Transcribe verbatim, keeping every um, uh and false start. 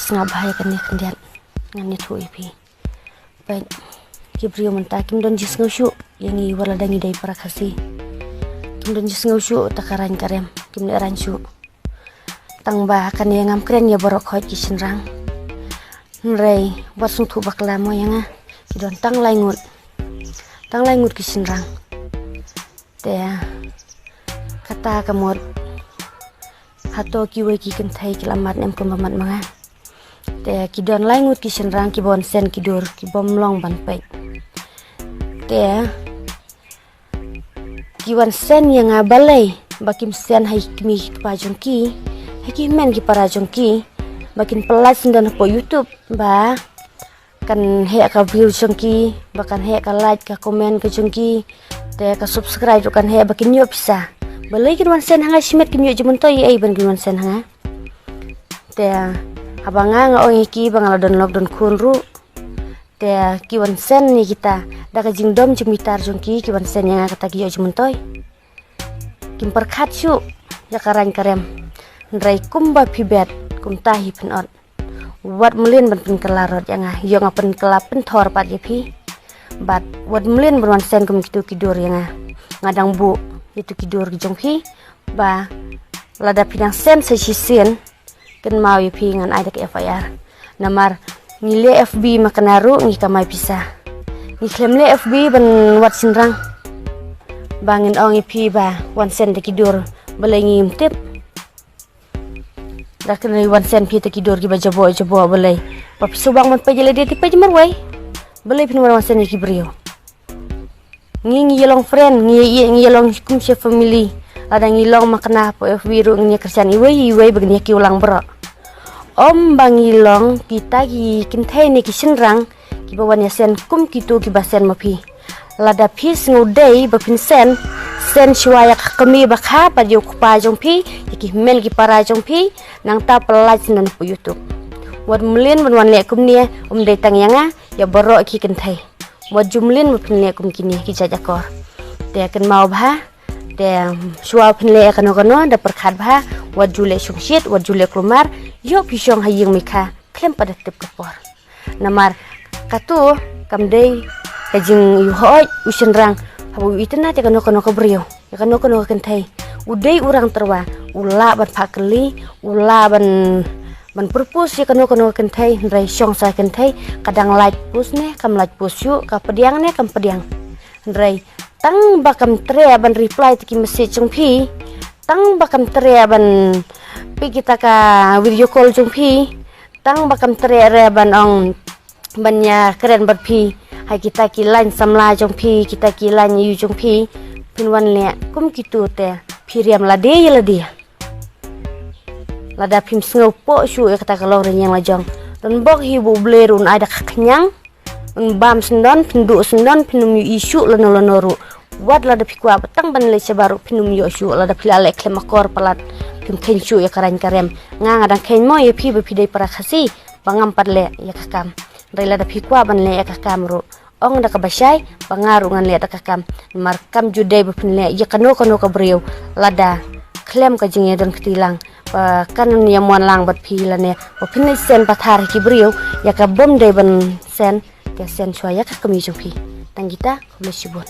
Sngap bha ïa kane khyndiat. Ngan ïathuh ïa phi. Peit, ki briew mynta kim don jingsngew shuh ïa ngi wat lada ngi dei para Khasi. Kim don jingsngew shuh ta ka rang ka rem, kim leh rang shuh. Tang ba kane ngam kren ïa baroh khoit ki shynrang. Hynrei wat sngewthuh bakla mo ïa nga. Ki don tang lai ngut. Tang lai ngut ki shynrang. Te kata ka mut, hato kiwei ki kynthei ki la mad ne em kumba mad ma nga? Te ki don lai ngut ki shynrang kiba wan send ki dur, ki bym long ban peit. Te ki wan send ïa nga balei ba kim send ha ki kmie ki kpa jong ki, ha ki hynmen ki para jong ki, ba kin pyllait sngewdon hapoh YouTube, ba kan heh ka view jong ki, ba kan heh ka like, ka comment ka jong ki, te ka subscribe ruh kan heh, ba kin ïoh pisa. Balei kin wan send ha nga shimet, kim ïoh jingmyntoi ei ban kin wan send ha nga. Te haba nga, nga ong ïa ki ba nga la don lok don khun ruh. Te ki wan send ïa kita da ka jingdom jingbitar jong ki, ki wan send ïa nga kata ki ïoh jingmyntoi. Kim pyrkhat shuh ïa ka rang ka rem. Hynrei kumba phi bet, kumta hi phin ot. Wat mlien ban pynkylla rot ïa nga, ïoh nga pynkylla pynthor pat ïa phi. Bad wat mlien ban wan send kum kitu ki dur ïa nga. Nga dang buh ïa tu ki dur ki jong phi, ba lada phi dang send sa shisien, kynmaw ïa phi, ngan ai da ka F I R. Namar ngi leh F B ma kane ruh ngi kamai pisa. Ngi khlem leh F B ban wad shynrang. Ba ngin ong ïa phi ba wan send da ki dur, balei ngim tip? Da kane wan send phi da ki dur kiba jaboh jaboh, balei? Ba phi shu bang ban peit ïa lade, te peit marwei. Balei phin wan wan send ïa ki briew? Ngi, ngi ïa long friend, ngi ïa, ngi ïa long kum shi family. Lada ngi long ma kane hapoh F B ruh ngin ïa kyrshan iwei iwei ba ngin ïa kiew lang baroh. Ym ba ngi long kita ki kynthei ne ki shynrang kiba wan ïa send kum kitu kiba send ma phi. Lada phi sngew dei ba phin send, send shuwa ïa ka kmie ba kha bad ïa u kpa jong phi, ïa ki hynmen ki para jong phi, nangta pyllait sngewdon hapoh YouTube. Wat mlien ban wan leh kumne, ym dei tang ïa nga, ïa baroh ki kynthei. Wat ju mlien ba phin leh kum kine ki jait akor. Te kynmaw bha, te shuwa phin leh kano kano, da pyrkhat bha, wat ju leh shongshit, wat ju leh kulmar, ïoh phi shong ha ïing mi kha, khlem pat da tip ka por. Namar katu kam dei ka jingïohi u shynrang haba u itynnad ïa kano kano ka briew, ïa kano kano ka kynthei. U dei u rang tyrwa, u lah ban phah kylli, u lah ban, ban propose ïa kano kano ka kynthei, hynrei shong sa kynthei, ka dang lait post ne kam lait post shuh, ka pdiang ne kam pdiang. Hynrei tang ba kam treh ban reply ïa ki message jong phi, tang ba kam treh ban peit kita ka video call jong phi, tang ba kam treh re ban ong, ban ïa kren bad phi ha kita ki line samla jong phi, kita ki line ïa u jong phi, phin wan leh kum kitu te phi riam lade ïa lade. Lada phim sngewpoh shuh ïa kata ka long rynïeng la jong, don bok hi ba U Blei ruh un ai da ka khñiang. Un bam sngewdon, phin duh sngewdon, phin ym ïohi shuh lano lano ruh. Wat lada phi kwah ba tang ban leit shabar ruh phin ym ïoh shuh, lada phi la leh khlem akor palat, phim kheiñ shuh ïa ka rang ka rem. Nga, nga dang kheiñ mo ïa phi ba phi dei para Khasi ba ngam pat leh ïa ka kam. Hynrei lada phi kwah ban leh ïa ka kam ruh, ong da kaba shai ba nga ruh ngan leh da ka kam. Namar kam ju dei ba phin leh ïa kano kano ka briew lada khlem ka jingïadon kti lang, ba kan ïa mon lang bad phi lane ba phin leit send pathar ha ki briew ïa ka bym dei ban send. Te send shuwa ïa ka kmie jong phi. Tang kita, khublei shibun.